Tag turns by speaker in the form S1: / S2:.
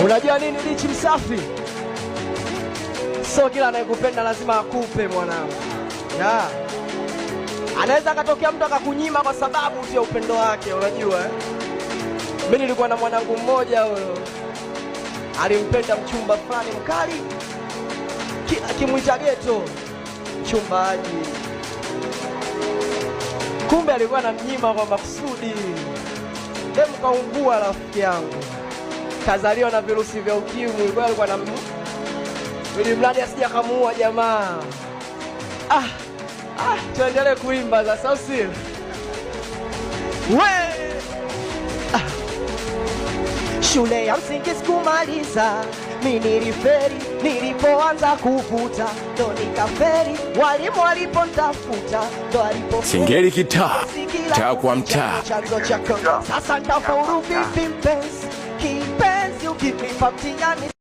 S1: Unajua nini Lichi Msafi? Sio kila anayekupenda lazima akupe, mwanangu. Yeah. Anaweza akatokea mtu akakunyima kwa sababu tu ya upendo wake, unajua eh? Mimi nilikuwa na mwanangu mmoja huyo. Alimpenda mchumba fulani mkali. Kila akimwita geto, mchumba aje. Kumbe alikuwa anamnyima kwa makusudi. Demu kaungua, rafiki yangu. Kazaliwa na virusi vya ukimwi, kwa alikuwa na ili mradi asije akamuua jamaa. Ah, ah, tuendelee kuimba sasa, au sio? We! Ah. Shule ya msingi sikumaliza, mi niliferi. Nilipoanza kuvuta ndo nikaferi, walimu waliponitafuta ndo alipo
S2: Singeli kitaa, mtaa kwa mtaa.
S1: Chanzo cha sasa nitafaulu vipi mpenzi, kipenzi, ukinipa mtihani.